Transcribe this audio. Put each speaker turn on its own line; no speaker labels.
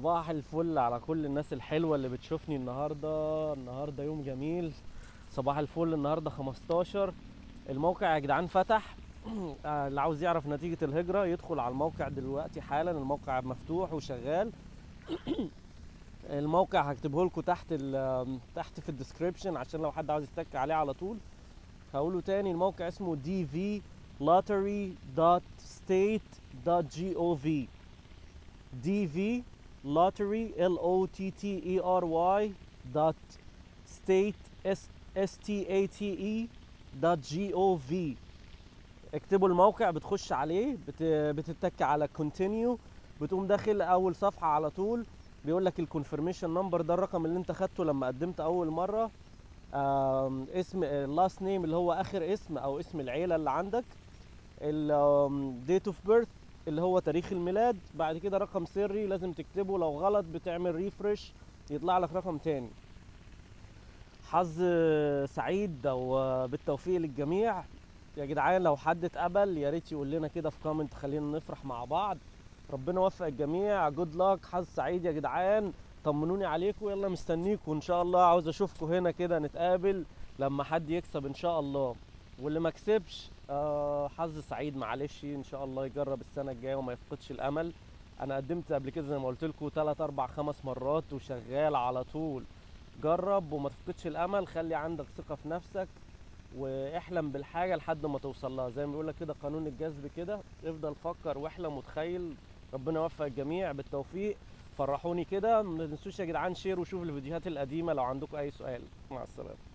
صباح الفل على كل الناس الحلوة اللي بتشوفني النهاردة. النهاردة يوم جميل، صباح الفل. النهاردة 15. الموقع يا جدعان فتح. اللي عاوز يعرف نتيجة الهجرة يدخل على الموقع دلوقتي حالا، الموقع مفتوح وشغال. الموقع هكتبه لكم تحت في ال description عشان لو حد عاوز يتك عليه على طول. هقوله تاني، الموقع اسمه dvlottery.state.gov. dv lottery l o t t e r y dot state s s t a t e dot g o v. اكتبوا الموقع، بتخش عليه، بتتك على continue، بتقوم داخل اول صفحة على طول. بيقول لك ال confirmation number، ده الرقم اللي انت خدته لما قدمت اول مرة. اسم ال last name اللي هو اخر اسم او اسم العيلة اللي عندك، ال date of birth اللي هو تاريخ الميلاد، بعد كده رقم سري لازم تكتبه، لو غلط بتعمل refresh يطلع لك رقم تاني. حظ سعيد او بالتوفيق للجميع يا جدعان. لو حد اتقبل يا ريت يقول لنا كده في comment، خلينا نفرح مع بعض. ربنا يوفق الجميع، good luck، حظ سعيد يا جدعان. طمنوني عليكم، يلا مستنيكم ان شاء الله، عاوز اشوفكم هنا كده، نتقابل لما حد يكسب ان شاء الله. واللي ما كسبش حظ سعيد، معلش ان شاء الله يجرب السنة الجاية وما يفقدش الامل. انا قدمت قبل كده زي ما قلت لكم 3 4 5 مرات وشغال على طول. جرب وما تفقدش الامل، خلي عندك ثقة في نفسك واحلم بالحاجة لحد ما توصل لها. زي ما بيقول لك كده قانون الجذب كده، افضل فكر واحلم وتخيل. ربنا يوفق الجميع، بالتوفيق. فرحوني كده، ما تنسوش يا جدعان share وشوف الفيديوهات القديمة لو عندكم اي سؤال. مع السلامة.